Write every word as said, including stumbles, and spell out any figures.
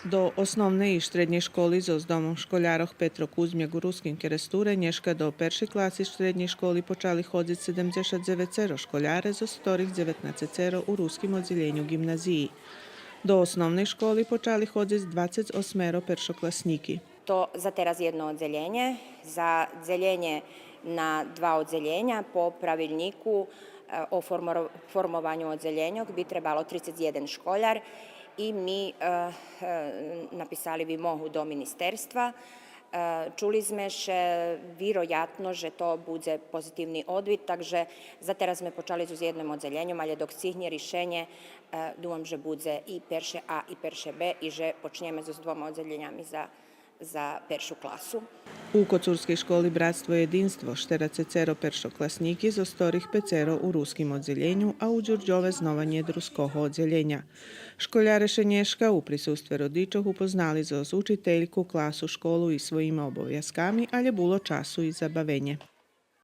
До основней и штреднєй школи зоз домом школярох Петро Кузмяк у Руским Керестуре нєшка до першей класи штреднєй школи почали ходзиц седемдзешат дзевецеро школяре, зоз хторих дзеветнацецеро у руским оддзелєню ґимназиї. До основней школи почали ходзиц двацец осмеро першокласнїки. То за тераз єдно оддзелєнє, за дзелєнє на два оддзелєня по правилнїку, е, о форморо-, формованю оддзелєньох би требало трицец єден школяр и ми, е, е, написали вимогу до министерства. Е, чули зме ше вироятно же то будзе позитивни одвит, так же за тераз зме почали зоз єдним оддзелєньом, алє док сцигнє ришенє, е, думам же будзе и перше А и перше Б и же почнєме зоз двома оддзелєнями за за першу класу. У коцурскей школи Братство єдинство штерацецеро першокласнїки, зоз хторих пецеро у руским оддзелєню, а у Дюрдьове знова нєт руского оддзелєня. Школяре ше нєшка у присустве родичох упознали зоз учительку, класу, школу и своїми обовязками, алє було часу и за бавенє.